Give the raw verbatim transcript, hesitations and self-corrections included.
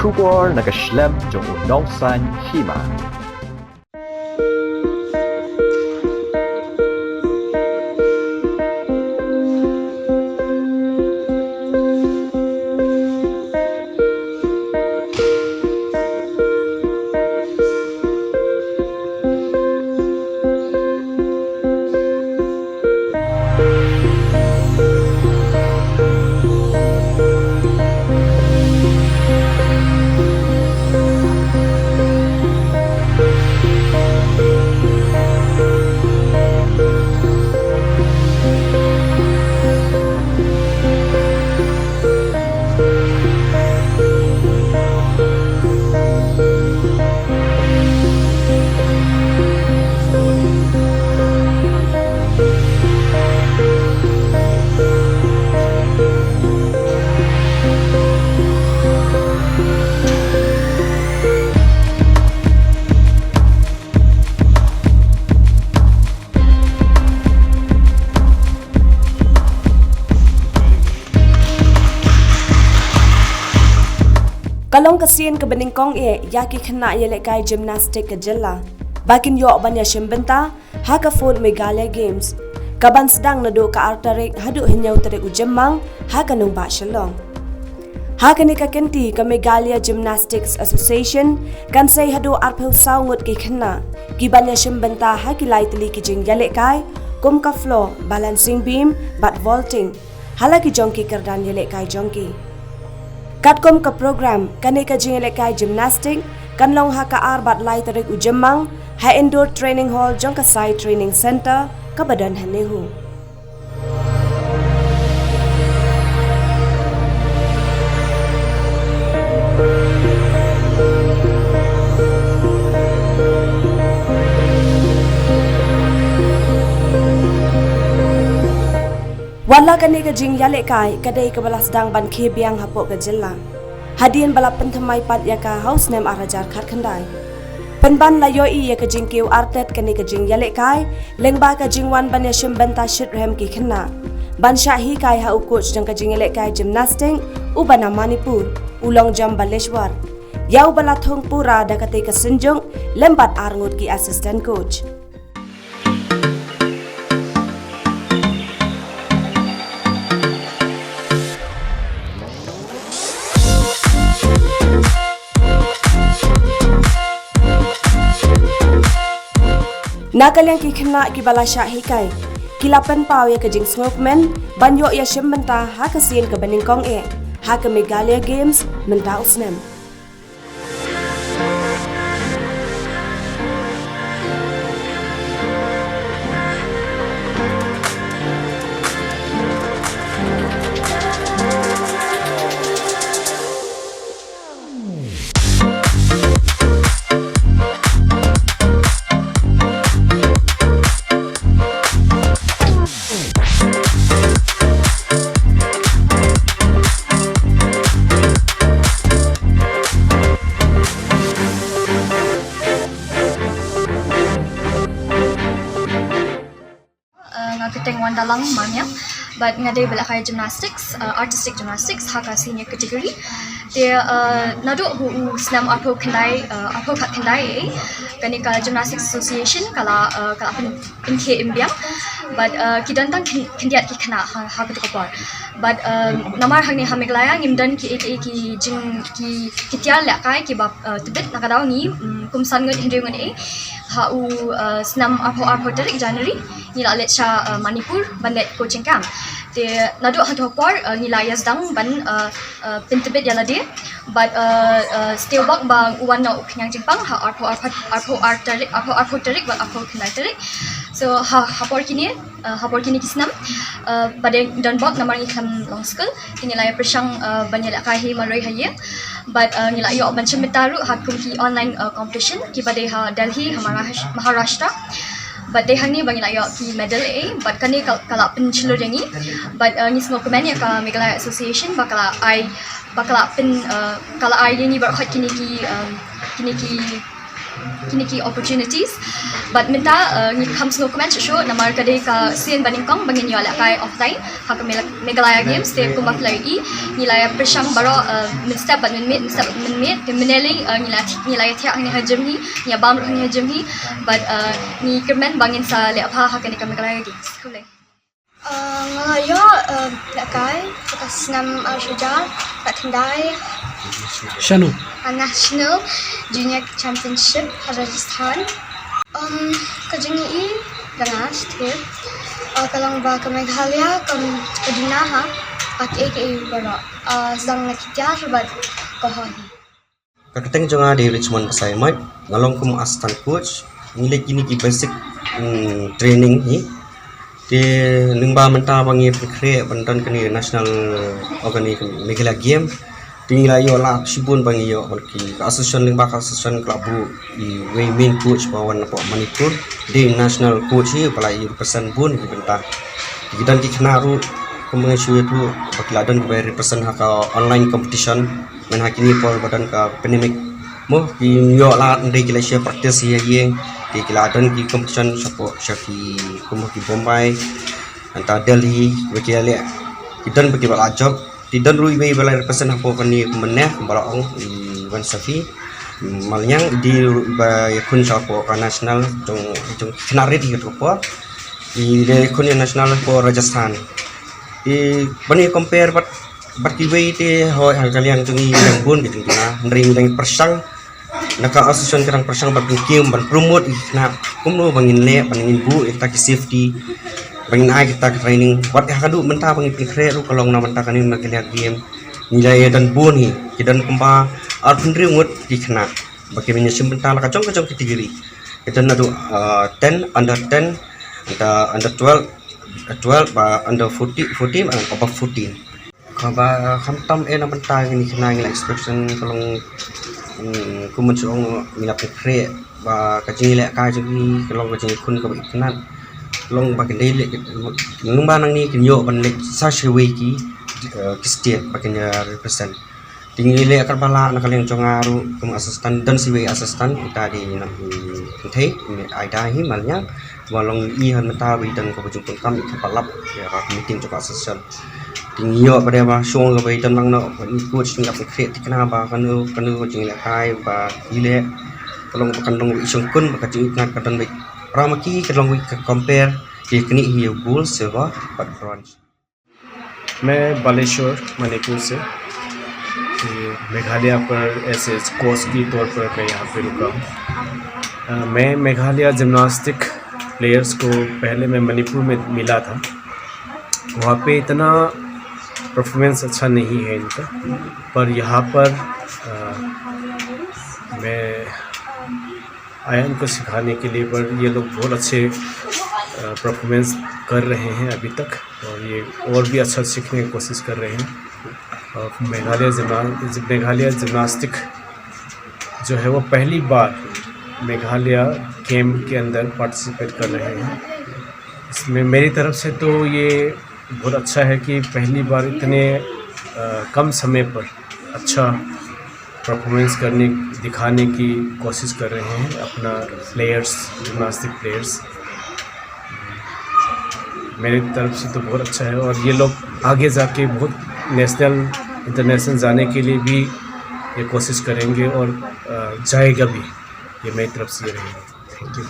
Khubor na ka shlem jong u nongsan hima. Ka long ka sien kaba nyngkong eh ïa ki khynnah ïalehkai gymnastic ka jylla ba kin ïoh ban ïashim bynta ha ka fourth Meghalaya Games, kaban sdang naduh ka ar tarik haduh hynñiew tarik u Jymmang ha ka nongbah Shillong. Ha kane ka kynti, ka Meghalaya Gymnastics Association kan sei haduh arphew saw ngut ki khynnah kiban ïashim bynta ha ki lai tylli ki jingïalehkai kum ka floor, balancing beam bad vaulting ha la ki jong ki kyrdan ïalehkai jong ki. Katkum ka program, kane ka jingïalehkai gymnastic kan long ha ka ar bad lai tarik u Jymmang ha Indoor Training Hall jong ka Sai Training Centre kaba don ha NEHU. Wat la kane ka jingïalehkai ka dei kaba la sdang ban khie biang hapoh ka jylla, hadien ba la pynthymmai pat ïa ka ha u snem ar hajar khatkhyndai. Pynban la ïohi ïa ka jingkiew artet kane ka jingïalehkai lyngba ka jingwan ban ïashim bynta shitrhem ki khynnah ban shah hikai ha u coach jong ka jingïalehkai gymnastic uba na Manipur, u Longjam Baleshwar, ïa uba la thung pura da katei ka synjuk lem bad ar ngut ki assistant coach. Na ka liang ki khynnah kiba la shah hikai ki la pynpaw ïa ka jingsngewkmen ban ïoh ïashim bynta ha ka sien kaba nyngkong eh ha ka Meghalaya Games mynta u snem. Uh, nga kyrteng Wandalang Mania, but nga dei ba lehkai gymnastics, uh, artistic gymnastics ha ka senior category. Te, uh, naduh u snem arphew khyndai, uh, arphew khatkhyndai, eh, kane ka Gymnastics Association ka la, uh, ka la pyn-, pynkhie im biang. But, uh, ki don tang khyn-, khyndiat ki khynnah ha, ha katu ka por. But, uh, namar hangne ha Meghalaya ngim don ki, ki, ki jing, ki, ki tiar lehkai kiba, uh, tbit, na ka daw ngi, mm, kum san ngut hynriew ngut, eh, ha u, uh, snem arphew, arphew tarik January ngi la leit sha, uh, Manipur ban leit coaching camp. Te naduh ha katu ka por, uh, ngi la ïasdang ban, uh, uh, pyntbit ïa lade. But, uh, uh, stewbok ba u wan na u khñiang jingpang ha arphew, arphew, arphew ar tarik, arphew, arphew tarik bad arphew khyndai tarik. So ha, ha por kine, uh, ha por kine ki snem, uh, ba dei don bok namar ngi khlem long skul, te ngi la ïa pyrshang, uh, ban ïalehkai hi marwei ha ïing. But, uh, ngi la ïoh ban shim bynta ruh ha kum ki online, uh, competition kiba dei ha Delhi, ha Maharash-, Maharashtra. But dei hangne ba ngi la ïoh ki medal, eh, but kane ka, ka la pynshlur ïa ngi. But, uh, ngi sngewkmen ïa ka Meghalaya Association ba ka la ai, ba ka la pyn, uh, ka la ai ïa ngi baroh kine ki, um, kine ki kine ki opportunities. But mynta, uh, ngi kham sngewkmen shuh shuh namar ka dei ka sien ba nyngkong ba ngin ïoh lehkai offline ha ka Mel- Meghalaya Games. Te kumba phi la ïohi, ngi la ïa pyrshang baroh, uh, mynstep bad mynmiet, mynstep bad mynmiet. Te mynne lei, uh, ngi la ngi la ïa thiah hangne ha gym hi, ngi ïa bam ruh hangne ha gym hi. But, uh, ngi kyrmen ba ngin sa leh bha ha kane ka Meghalaya Games. Khublei. Uh, nga la ïoh, uh, lehkai ha ka snem ar hajar khatkhyndai. Shano? A National Junior Championship ha Rajasthan. Um, ka jingïohi ka nga shtip. Uh, ka long ba ka Meghalaya kam ka duna ha, ba kiei kiei baroh. Uh, sdang na ki tiar bad ka hoi. Ka kyrteng jong nga dei Richmond Basaiawmoit, nga long kum assistant coach, ngi leh kine ki basic, mm, training hi. Te lyngba mynta ba ngi pynkhreh ban don kane national, o kane Meghalaya Game. Te ngi la ïoh lad shibun ba ngi ïoh ban ki ka association, lyngba ka association ka la buh iwei main coach ba wan napoh Manipur. Dei national coach hi ba la ïa represent bun ki bynta. Te ki don ki khynnah ruh kum nga shu ïathuh ba ki la don kiba represent ha ka online competition. Mynha kine por ba don ka pandemic mo, ki ïoh lad hynrei ki la shu practice ïa ïing. Ki, ki la don ki competition shapoh sha ki kum ki Bombay, hangta Delhi, ba ki la leh, ki don ba ki ba la jop. Te don ruh iwei ba la represent hapoh kane mynne ba la ong i Wan Safi. Malñiang i dei ruh ba ïakhun shapoh ka national jong, jong ki khynnah rit hi ka por. I dei ïakhun ïa national hapoh Rajasthan. Te ban ïa compare bad bad kiwei te hooid ha ka liang jong ngi ngi dang bun ki jingtuna, hynrei ngi dang pyrshang. Na ka association ka dang pyrshang ban pynkiem ban promote ïa ki khynnah kumno ba ngin leh ban ngin buh ïa kita ki safety, ba ngin ai kita ki training. Wat ha ka duh mynta ba ngin pynkhreh ruh ka long na mynta kane Meghalaya Game. Ngi la ïa don bun hi, ki don kumba arphew hynriew ngut ki khynnah ba ki ban ïa shim bynta la ka jong ka jong category. Ki don naduh, ah, ten, under ten, under, under twelve, twelve ba under fourteen, fourteen ba above fourteen. Kaba khamtam eh na bynta kine ki khynnah ngi la expression ka long, mm, kum ban shu ong ngi la pynkhreh ba ka jingïalehkai jong ki ka long ka jingïakhun kaba itynnad. Ka long ba kin dei leh, lyngba nangne kin ïoh ban leit sa shawei ki, eh, ki state ba kin ïa represent. Te ngi leh katba lah na ka liang jong nga ruh kum assistant, don sa iwei assistant, ita dei na, mm, kynthei, Aida hi Malñiang. Ba long i han mynta ba i don kaba jingpynkam i kaba lap ïa ka meeting jong ka association. Te ngi ïoh ba dei ba shong kaba i don lang noh ba i coach ngi ap khreh thikna ba kano kano ka jinglehkai ba i leh ka long ba kan long i shongkun ba ka jingïakhun ka don ba para ma ki ka long ba ka compare ki kini hi gold, silver bad bronze. मैं बालेश्वर, मणिपुर से। ये मेघालय पर ऐसे कोच के तौर पर मैं यहाँ पे रुका हूँ। अ, मैं मेघालय जिम्नास्टिक प्लेयर्स को पहले मैं मणिपुर में मिला था, वहाँ पे इतना परफॉर्मेंस अच्छा नहीं है इनका, पर यहाँ पर, अ, मैं आया इनको सिखाने के लिए, पर ये लोग बहुत अच्छे, अ, परफॉर्मेंस कर रहे हैं अभी तक, और ये और भी अच्छा सीखने की कोशिश कर रहे हैं। और मेघालय जिम्ना-, मेघालय जिम्नास्टिक जो है, वो पहली बार मेघालय गेम के अंदर पार्टिसिपेट कर रहे हैं। इसमें मेरी तरफ से तो ये बहुत अच्छा है कि पहली बार इतने, अ, कम समय पर अच्छा परफॉर्मेंस करने, दिखाने की कोशिश कर रहे हैं अपना प्लेयर्स, जिम्नास्टिक प्लेयर्स। मेरी तरफ से तो बहुत अच्छा है और ये लोग आगे जाके बहुत नेशनल, इंटरनेशनल जाने के लिए भी ये कोशिश करेंगे और, अ, जाएगा भी, ये मेरी तरफ से ये रहेगा। थैंक यू।